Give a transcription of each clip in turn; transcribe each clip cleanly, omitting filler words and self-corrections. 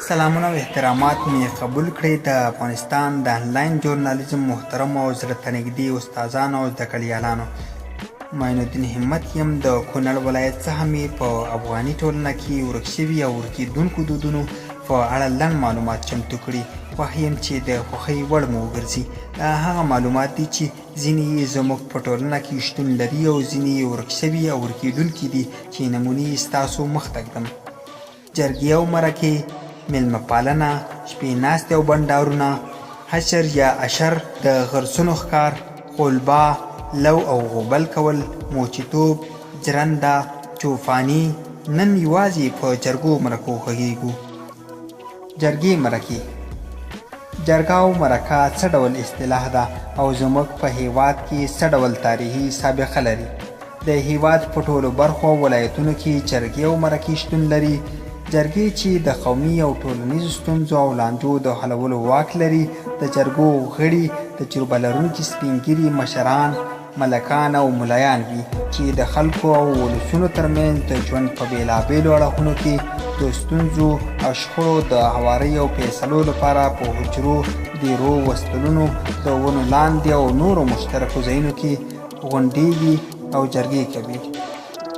سلامونه او احترامات مې قبول کړئ. د افغانستان د انلاین ژورنالیزم محترمو او زړه ته نږدې استادانو او زده کړیالانو، معین الدین همت یم. د کونړ ولایت څخه مې په افغاني ټولنه کې ورک شوي او ورکېدونکو دودونو په اړه لنډ معلومات چمتو کړي. خوښ یم چې د خوښۍ وړ مو وګرځي. دا هغه معلومات دي چې ځینې یې زموږ په ټولنه کې شتون لري او ځینې یې ورک شوي او ورکېدونکي دي چې نمونې یې ستاسو مخ ته ږدم. جرګې او مرکې، مېلمه پالنه، شپې ناستې او بنډارونه، حشر یا اشر، د غرڅونو ښکار، خولبا، لو او غوبل کول، موچیتوب، ځرنده، چوفاني، نن یوازې په جرګو مرکو غږېږو. جرګې مرکې. جرګه او مرکه څه ډول اصطلاح ده او زموږ په هېواد کې څه ډول تاریخي سابقه لري؟ د هېواد په ټولو برخو او ولایتونو کې جرګې او مرکې شتون لري. جرګې چې د قومي او ټولنیزو ستونزو او لانجو د حلولو واک لري، د جرګو غړي تجربه لرونکي سپین ږیري مشران، ملکان او ملایان وي چې د خلکو او ولسونو ترمنځ د ژوند په بېلابېلو اړخونو کې د ستونزو او شخړو د هوارۍ او فیصلو لپاره په حجرو، دیرو، وستلونو، د ونو لاندې او نورو مشترکو ځایونو کې غونډېږي او جرګې کوي.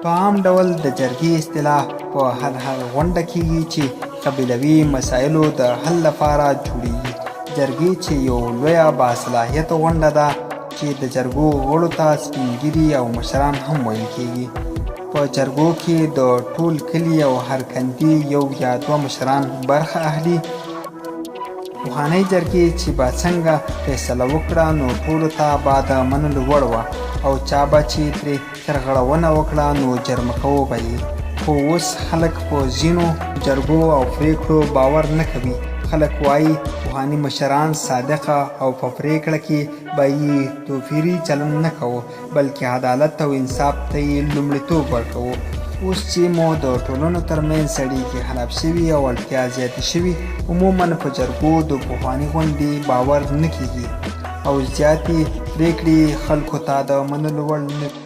په عام ډول د جرګې اصطلاح په هر هغه غونډه کېږي چې قبیلوي مسایلو د حل لپاره جوړېږي. جرګې چې یو لویه باصلاحیته غونډه ده چې د جرګو غړو ته سپین ږیري او مشران هم ویل کېږي. په جرګو کې د ټول کلي او هر کندي یو یا دوه مشران برخه اخلي. پخوانۍ جرګې چې به څنګه فیصله وکړه نو ټولو ته به د منلو وړ وه او چا به چې ترې سرغړونه وکړه نو جرمه کوو به یې. خو اوس خلک په ځینو جرګو او پرېکړو باور نه کوي. خلک وايي پخواني مشران صادقه او په پرېکړه کې به یې توپیري چلند نه کاوه، بلکې عدالت او انصاف ته یې لومړیتوب ورکاوه. اوس چې مو د ټولنو ترمنځ اړیکې خراب شوي او اړتیا زیاتې شوي، عموماً په جرګو د پخواني غوندې باور نه کېږي او زیاتې پرېکړې خلکو ته د منلو وړ نه وي.